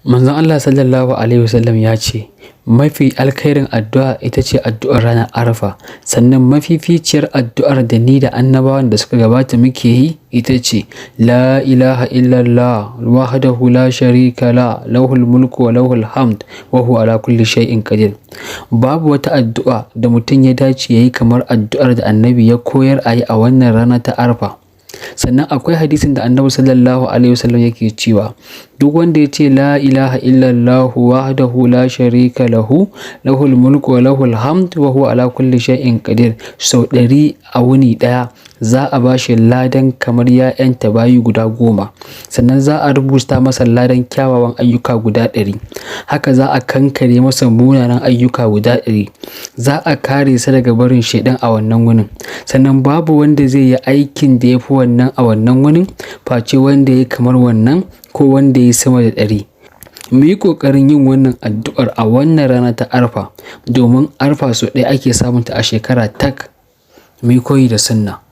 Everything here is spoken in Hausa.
Manzon Allah Sallallahu Alaihi Wasallam ya ce, "Mafi alkhairin addu'a ita ce addu'ar ranar Arfa, sannan mafificiyar addu'ar da ni da annabawan da suka gabata muke yi ita ce, La ilaha illallah, wahdahu la sharika la, lahul mulku wa lahul hamd, wa huwa ala kulli shay'in qadir." Babu wata addu'a da mutum ya dace ya yi kamar addu'ar da Annabi ya koyar a yi a wannan rana ta Arfa. Sannan akwai hadisin da Annabi Sallallahu Alaihi Wasallam yake cewa, duk wanda ya ce la ilaha illallah wahdahu la sharika lahu, lahul mulku wa lahul hamd wa huwa ala kulli shay'in qadir sau 100 a wuni ɗaya, za a ba shi ladan kamar ya ‘yanta bayi guda 10. Sannan za a rubuta masa ladan kyawawan ayyuka guda 100. Haka za a kankare masa munanan ayyuka guda 100. Za a kare sa daga barin shaiɗan a wannan wunin. Sannan babu wanda zai yi aikin da ya fi wannan a wannan wunin face wanda ya yi kamar wannan ko wanda ya yi sama da 100. Mu yi ƙoƙarin yin wannan addu'ar a wannan rana ta Arfa, domin Arfa sau ɗaya ake samunta a shekara tak. Mu yi koyi da sunna.